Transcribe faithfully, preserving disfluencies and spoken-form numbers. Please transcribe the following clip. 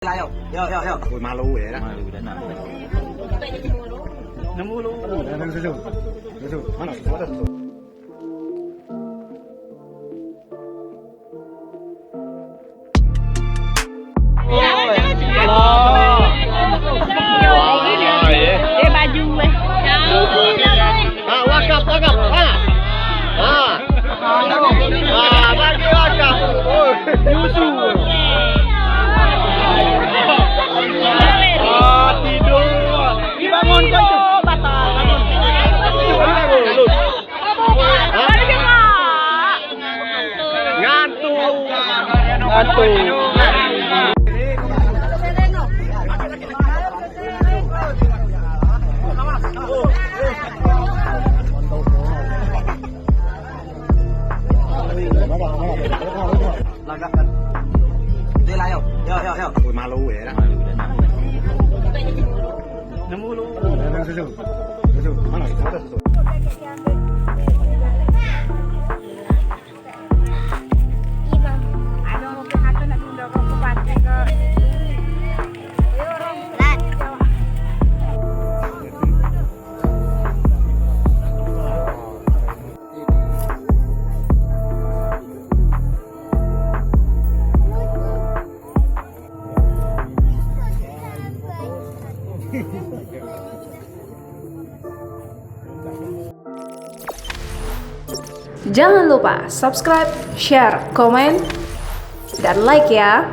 Ayo, yo, yo, yo. Woi, malu ya, dah. Malu dah, nak. Nemu lu. Susu. Susu. Mana? Mana susu? Eh, baju eh. Ah, wakaf, wakaf. Ah. Ah. Ah, bagi wakaf. Oh. Nyusu. Ah, tidur. Dibangun kau tu. Batal. Bangun. Bangun. Ngantuk. Ngantuk. Lagak kan. Dia lah, yo. Yo, yo, yo. Woi, malu ya, dah. Nemu lu. Susu. Susu. Mana? Mana susu? Jangan lupa subscribe, share, komen, dan like ya.